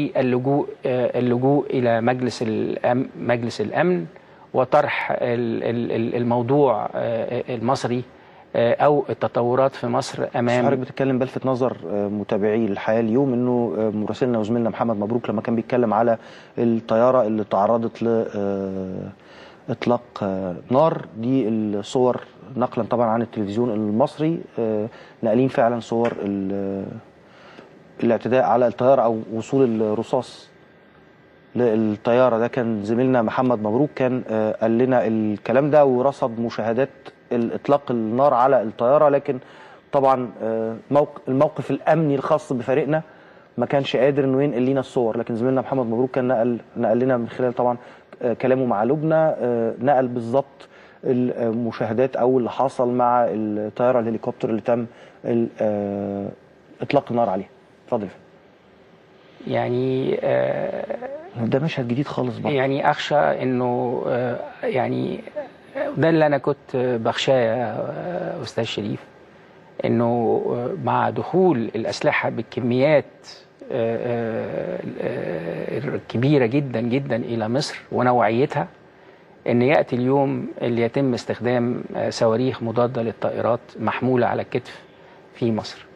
في اللجوء الى مجلس الامن وطرح الموضوع المصري او التطورات في مصر امام. حضرتك بتتكلم بلفت نظر متابعي الحياة اليوم انه مراسلنا وزميلنا محمد مبروك لما كان بيتكلم على الطيارة اللي تعرضت ل اطلاق نار، دي الصور نقلا طبعا عن التلفزيون المصري، ناقلين فعلا صور الاعتداء على الطيارة او وصول الرصاص للطياره. ده كان زميلنا محمد مبروك كان قال لنا الكلام ده ورصد مشاهدات اطلاق النار على الطيارة، لكن طبعا الموقف الامني الخاص بفريقنا ما كانش قادر انه ينقل لنا الصور، لكن زميلنا محمد مبروك كان نقل لنا من خلال طبعا كلامه مع لبنى، نقل بالظبط المشاهدات او اللي حصل مع الطيارة الهليكوبتر اللي تم اطلاق النار عليها. اتفضل. يعني ده مشهد جديد خالص بقى. يعني اخشى انه يعني ده اللي انا كنت بخشاه يا استاذ شريف، انه مع دخول الاسلحة بالكميات الكبيرة جدا جدا الى مصر ونوعيتها، ان ياتي اليوم اللي يتم استخدام صواريخ مضادة للطائرات محموله على الكتف في مصر.